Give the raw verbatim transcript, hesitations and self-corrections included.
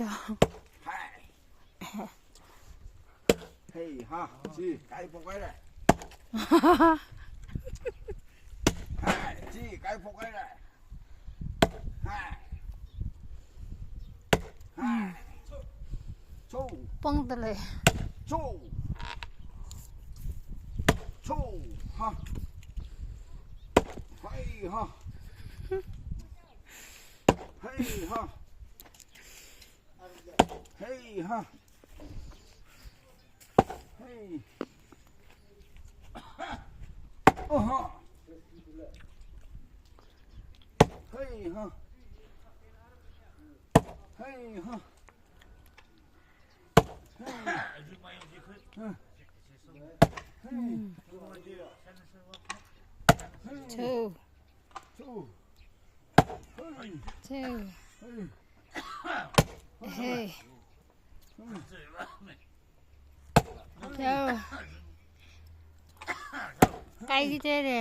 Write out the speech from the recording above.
Hai. Hei ha, chi, kai phokhaira. Hai, chi, kai phokhaira. Hai. Hai. Cho. Pongdalei. Cho. Cho. Ha. Hai ha. Hai ha. Hey ha. Hey. Oha. Hey ha. Hey ha. Hey. Hey. Two. Two. Hey. Two. Hey. Hey. Chao. Kai ji te de.